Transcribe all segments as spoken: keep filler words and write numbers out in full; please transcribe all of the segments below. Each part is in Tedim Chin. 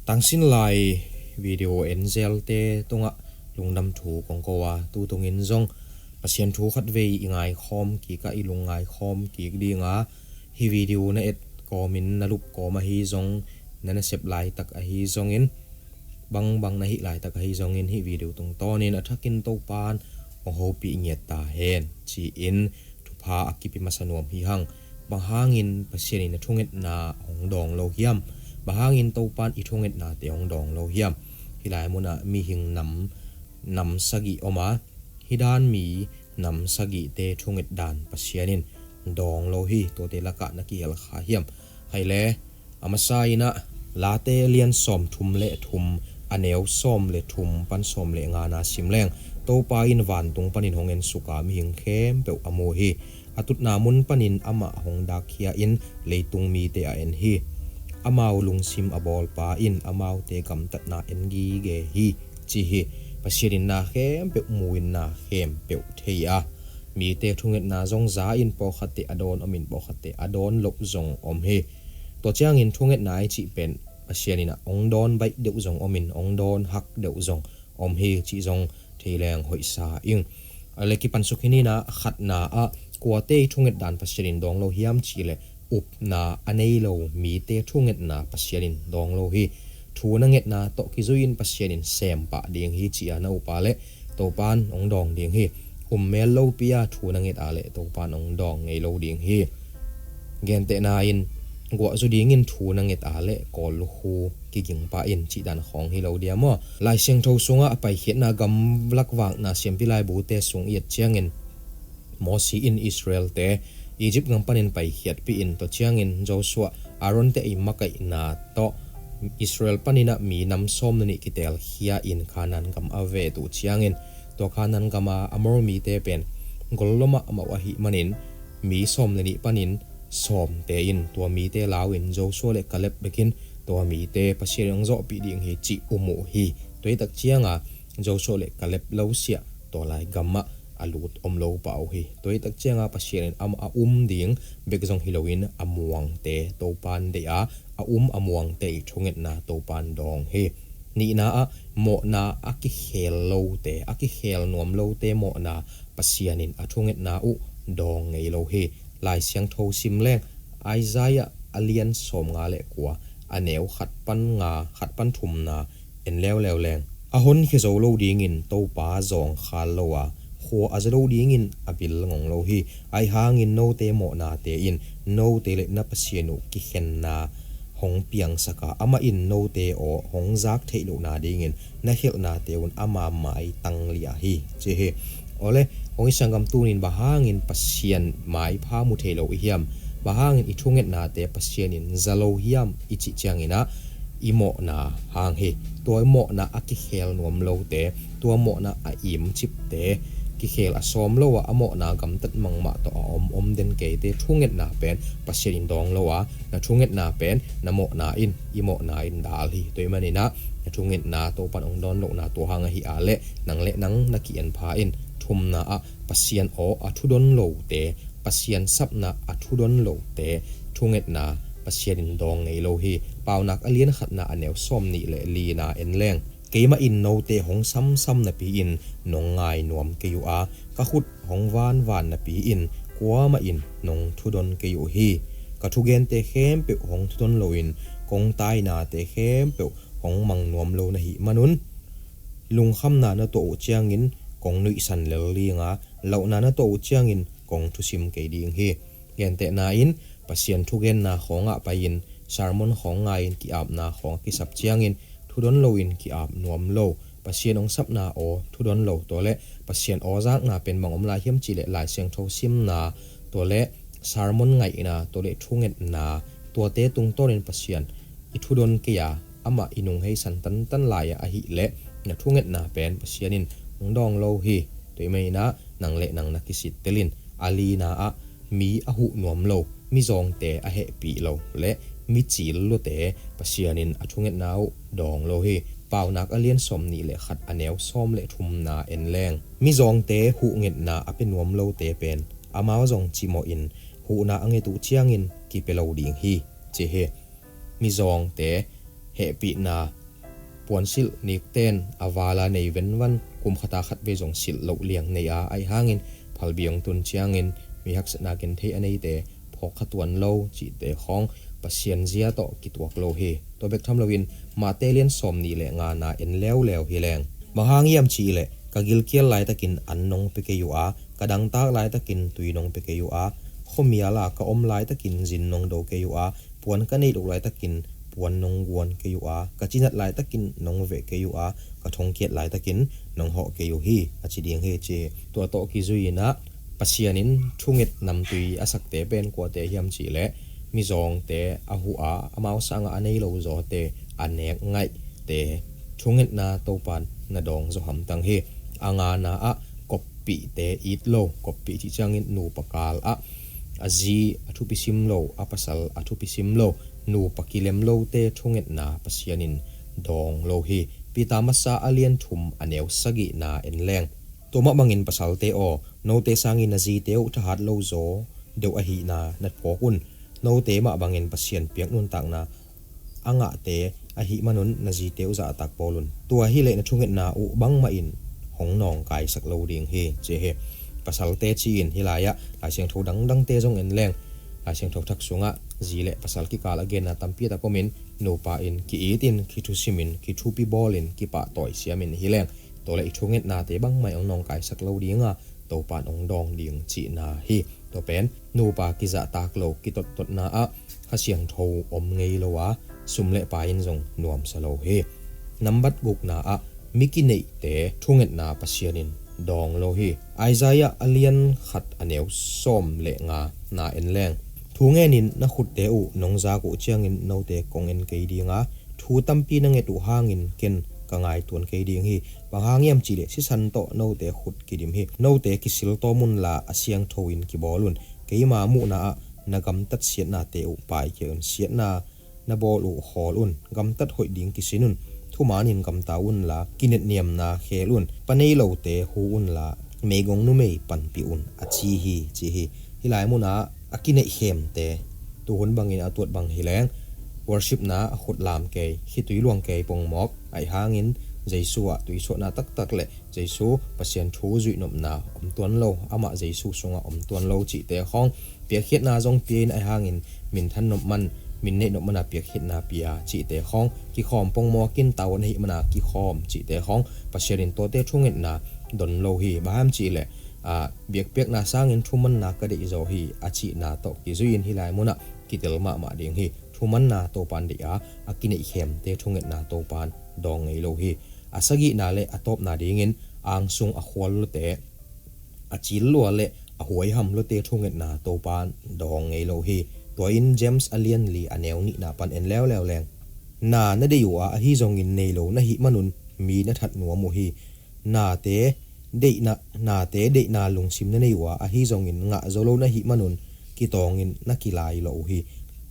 Tangsin lai video en zelte tungah lungdam thu kong ko a, tu tungin zong Pasian thu khatvei i ngaikhawm kik a, i lung ngaikhawm kik ding a, hih video na et kawmin na lup kawm ahi zong, na nasep laitak ahi zongin, bangbang na hih laitak ahi zongin, hih video tungtawnin a thakin Topan hong hopih ngiat ta hen ci-in thupha a kip i masa nuam hi hang. Bang hangin Pasian in a thungetna hong dawng lo hiam? Bang hangin Topan i thungetnate hong dawng lo hiam? Hih lai munah mihing nam, nam sagih om a, hih dan mi nam sagihte thunget dan Pasian in dawng lo hi. Tuate lakah na kihel kha hiam? Hai le, a masa inah Late lian sawm thum le thum, a neu sawm le thum pan sawm le ngana sim leng, Topa in vantung panin hong ensuk a, mihing khempeuh a mu hi. A tutna mun panin amah hong dakkhia in leitung mite a en hi. Amau lungsim a bawlpa in amaute gamtatna en gige hi, ci hi. Pasian in na khempeuh mu in na khempeuh thei a, mite thungetna zong za in, pawlkhatte a dawn om in, pawlkhatte a dawn loh zong om hi. Tua ciangin thungetna i cih pen Pasian in a hong dawn baih deuh zong om in, hong dawn hak deuh zong om hi cih zong thei leng hoihsa ing. A le kipansuk hi ni inah, khatna ah kuate i thunget dan Pasian in dawng lo hiam cih leh, upna a nei lo mite thungetna Pasian in dawng lo hi. Thu na ngetna tawh kizui in Pasian in sem pah ding hi ci-a na up a leh, Topan hong dawng ding hi. Um mel lopi a thu na nget a leh Topan hong dawng ngei lo ding hi. Gentehna in, guah zu dingin thu na nget a leh kawl lukhu kiging pah in cih dan khawng hi lo dia maw? Lai Siangtho sungah a paikhiatna gamlak vakna Siampi Laibute sung i et ciangin, Mosi in Israelte Egypt gam panin paikhiatpih in, tua ciangin Joshua, Aaronte i makaihna tawh Israel paninah mi nam sawm le nih kitelkhia in Kanaan gam a vet uh ciangin, tua Kanaan gama Amor mite pen gollomah a mauh ahih manin, mi sawm le nih panin sawmte in tua mite lau in Joshua le Kaleb bekin tua mite Pasian in hong zawhpih ding hi cih um uh hi. Tua hi tak cianga Joshua le Kaleb lo siah tua lai gamah a lut om lo pah uh hi. Tua hi tak cianga Pasian in amah a um ding bek zong hi loin a muangte Topan deih a, a um a muangte i thungetna Topan dawng hi. Nihna ah, mawhna a kikhel lote, a kikhel nuam lote mawhna Pasian in a thungetna uh dawng ngei lo hi. Lai Siangtho sim leng, Isaiah a lian sawmnga le kua, a neu khat pan nga, khat pan thumna en leuleu leng, a honkhia zo lo dingin Topa zawngkhal lo a, khua a za lo dingin a bil ngong lo hi. Ahi hangin note mawhnate in note le na Pasian uh kikhenna hong piangsak a, amah in note aw hong zak theih lohna dingin na khelhnate un ama maitang liah hi, ci hi. Awle, hong i sanggam tunin bang hangin Pasian maipha mu thei lo i hiam? Bang hangin i thungetnate Pasian in za lo hiam i cih cianginah, i mawhna hang hi. Tua mawhna a kikhel nuam lote, tua mawhna a imcipte, kikhel a sawm lo a, a mawhna gamtat mangmah tawh a om om den keite thungetna pen Pasian in dawng lo a, na thungetna pen na mawhna in, i mawhna in dal hi. Tua ahih maninah na thungetna Topan hong dawn lohna tua hang ahi a leh, nang le nang na ki-en pha in. Thumna ah, Pasian aw a thudon lote, Pasian sapna a thudon lote thungetna Pasian in dawng ngei lo hi. Paunak a lian khatna a neu sawm nih le lina en leng, keimah in note hong samsam napi-in nong ngai nuam kei uh a, ka khut hong vanvan napi-in kuamah in nong thudon kei uh hi. Ka thugente khempeuh hong thudon loin kong tainate khempeuh hong mang nuam lo na hih manun, lungkhamna na tuah uh ciangin kong nuihsan lel ding a, lauhna na tuah uh ciangin kong thusim kei ding hi. Gentehna in, Pasian thugenna khawngah pai-in sermon khawng ngai-in ki-apna khawng a kisap ciangin thudon loin ki-ap nuam lo. Pasian hong sapna aw thudon lo, tua le Pasian aw zakna pen bang om lai hiam cih leh Lai Siangtho simna, tua le sermon ngaihna, tua le thungetna, tuate tungtawnin Pasian i thudon kei a, amah i nungheisan tantan lai-ah ahih leh na thungetna pen Pasian in hong dawng lo hi. Tua ahih maninah nang le nang na kisittel in. A lina ah, mi a huh nuam lo, mizawngte a hehpih lo le mi cil lute Pasian in a thungetna uh dawng lo hi. Paunak a lian sawm nih le khat a neu sawm le thumna en leng, mizawngte huhngetna a pia nuam lote pen amau zong cimawhin huhna a nget uh ciangin kipia lo ding hi, ci hi. Mizawngte hehpihna puansilh nikten a vala nei venvan, kum khata khat vei zong silh loh liang nei a, aih hangin phalbi hong tun ciangin mi haksatna genthei a neite phawkkha tuan lo cihte khawng Pasian zia tawh kituak lo hi. Tua bek tham loin Mate lian sawm nih le ngana en leuleu hi leng, bang hang hiam cih leh ka gilkial laitakin an nong pia kei uh a, ka dangtak laitakin tui nong pia kei uh a, khuamiala ka om laitakin zin nong do kei uh a, puan ka neih loh laitakin puan nong guan kei uh a, ka cinat laitakin nong veh kei uh a, ka thongkiat laitakin nong hawh kei uh hi, a ci ding hi ci. Tua tawh kizui inah Pasian in thunget namtui a sakte pen kuate hiam cih leh mizawngte a huh a, amau sangah a nei lo zawte a nek ngaihte thungetna Topan na dawng zaw hamtang hi. A ngana ah koppihte it lo, koppih cih ciangin nupa kal ah a zi a thupi sim lo, a pasal a thupi sim lo, nupa kilem lote thungetna Pasian in dawng lo hi. Peter masa a lian thum a neu sagihna en leng, tua mah bangin pasalte aw, note sangin na zite uh thahat lo zaw deuh ahihna na phawk un. Note mah bangin Pasian piak nuntakna a ngahte ahih manun na zite uh zahtak bawl un. Tua hileh na thungetna uh bangmah in hong nawngkaisak lo ding hi, ci hi. Pasalte ci-in hih lai-ah Lai Siangtho dangdangte zong en leng, Lai Siangtho thak sungah zi le pasal kikal a genna tampi tak omin, nupa in ki-it in, kithusim in, kithupi bawl in, kipahtawi siam in hi leng, tua le i thungetnate bangmah in hong nawngkaisak lo ding a, Topan hong dawng ding cihna hi. Tua pen nupa kizahtak lo, kitottotna ah Kha Siangtho om ngei lo a, sum le pai in zong nuamsa lo hi. Nambat gukna ah mi kineihte thungetna Pasian in dawng lo hi. Isaiah a lian khat a neu sawm le ngana en leng, thu ngenin na khutte uh nong zak uh ciangin note kong en kei ding a, thu tampi na nget uh hangin ken ka ngaituan kei ding hi. Bang hang hiam cih leh sisan tawh note khut kidim hi. Note kisil tawm unla a siangtho in kibawl un. Keima muhna ah na gamtat siatnate uh paikhia un. Siatna na bawl uh khawl un. Gamtat hoih ding kisin un. Thumanin gamta unla kinetniamna khel un. Pa nei lote hu unla meigong numei panpih un, a ci hi, ci hi. Hih lai munah a kineihkhemte, tuhun bangin a tuat bang hi leng, worshipna a khut lam kei, khitui luang kei pongmawk, aih hangin Jesu ah tuisuahna taktak le Jesu Pasian thu zuihnopna om tuan lo, amah Jesu sungah om tuan lo cihte khawng, piakkhiatna zong pia in aih hangin min than nop man, min neih nop mana piakkhiatna pia cihte khawng, kikhawm pongmawk in, tavuan ahih mana kikhawm cihte khawng, Pasian in tuate thungetna don lo hi. Bang hang hiam cih leh, a, biakpiakna sangin thumanna ka deih zaw hi, a cihna tawh kizui in hih lai munah kitel mahmah ding hi. Thumanna Topan deih a, a kineihkhemte thungetna Topan dawng ngei lo hi. A sagihna le a tawpna dingin angsung a khual luate, a cil lua le a huaiham luate thungetna Topan dawng ngei lo hi. Tua in James a lian li a neu nihna pan en leuleu leng, na na deih uh a, ahi zongin nei lo na hih manun mi na that nuam uh hi. Nate deihna, nate deihna lungsim na nei uh a, ahi zongin ngah zo lo na hih manun kitawngin na kilai lo uh hi.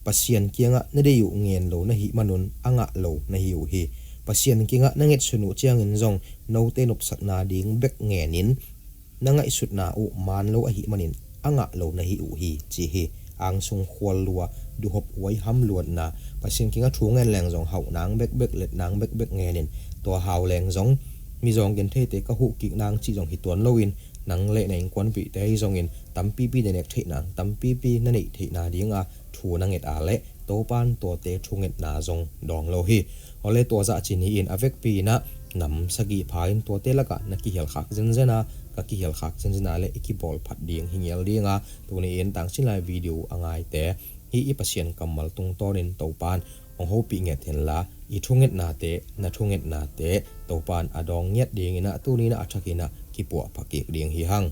Pasian kiangah na deih uh ngen lo na hih manun a ngah lo na hi uh hi. Pasian kiangah na ngetsun uh ciangin zong note nopsakna ding bek ngenin na ngaihsutna uh maan lo ahih manin a ngah lo na hi uh hi, ci hi. Angsung khual lua, duhop huaiham luatna, Pasian kiangah thu ngen leng zong hauh nang bekbek, let nang bekbek ngenin, tua hau leng zong mizawng gentheite ka huh kik nang cih zong hi tuan loin, nang le na innkuanpihte ahi zongin tampipi na nek theih nang, tampipi na neih theihna dinga thu na nget a leh Topan tuate thungetna zong dawng lo hi. Awle, tua zah ci ni in a vekpi inah nam sagih pha in tuate lakah na kihelkhak zenzen a, ka kihelkhak zenzen a le i kibawl phat ding hi ngial dinga, tuni in tangsin lai video a ngaite, hih i Pasian kammal tungtawnin Topan hong hopih ngiat henla, i thungetnate, na thungetnate Topan a dawng ngiat ding inah tuni inah a thak inah kipuah pha kik ding hi hang.